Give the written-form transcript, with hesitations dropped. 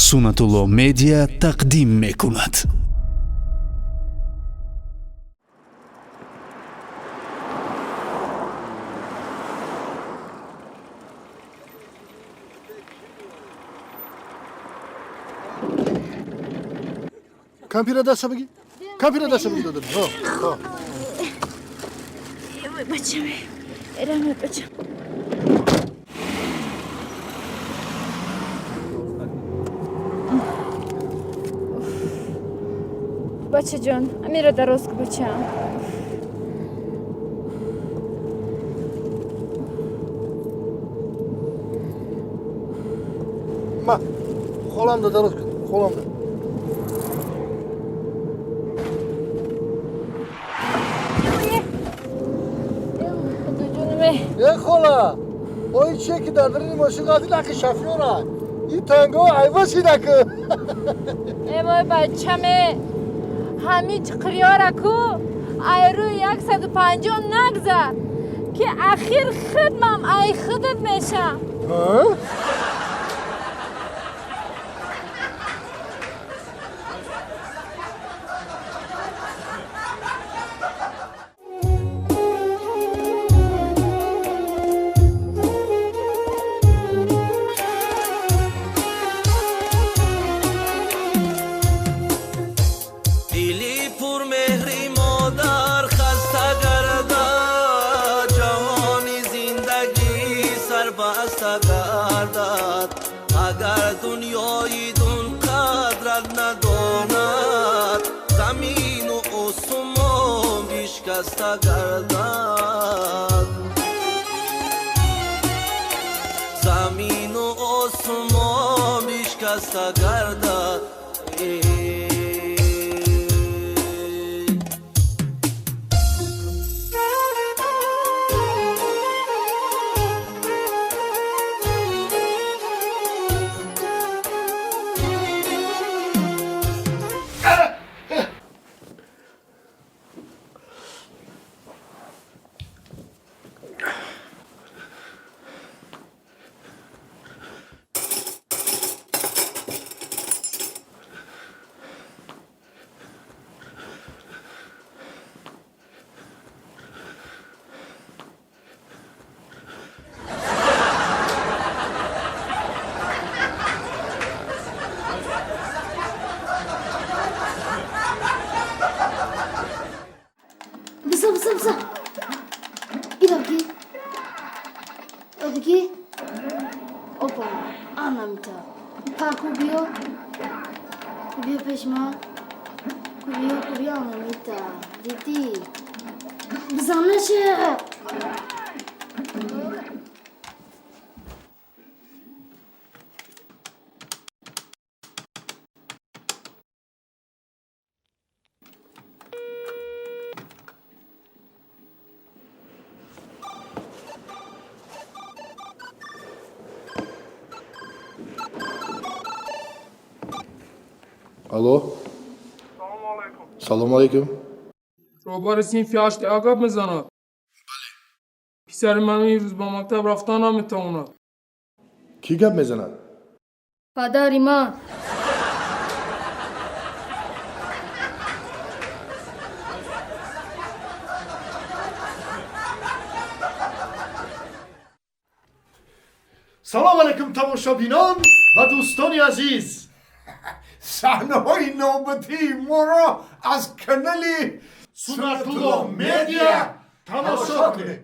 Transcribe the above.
Сунатулло Медиа тақдим мекунад. Кампира даста бигир, кампира даста бигир, додам. Ҳо. Ой, бачам, раҳмат, бачам. Бачаҷон, амира дароз ку, бачам. Ма холамда дароз кун, холамда. Худоҷонаме. Е, хола, ои чие ки дар дарини мошин қати лаки шофёра и танго айва шидаку? Э вой, бачаме, ҳамин чиқриёра ку ай рӯи 150 нагзар, ки ахир хидмам ай худат мешам. Дили пурмеҳри модар хаста гардад, ҷаҳони зиндагӣ сарбаста гардад. Агар дунёи дун қадрат надонад, замину осумон бишкаста гардад, замину осумон бишкаста гардад. Биза, биза, биза. Ира бигӣ. О, бигӣ. Опа, анамита. Парку биё. Биё пеш ма. Ку биё, ку биё, анамита. Дидӣ. Бизан наше. Алло. Салому алайкум. Роҳбари синфи ҳашти А гап мезанад? Писари ман имрӯз ба мактаб рафтан наметавонад. Кӣ гап мезанад? Падари ман. Салом алайкум, тамошобинон ва дӯстони азиз. Саҳнаҳои навбатии моро аз канали Сунатулло Медиа тамошо кунед.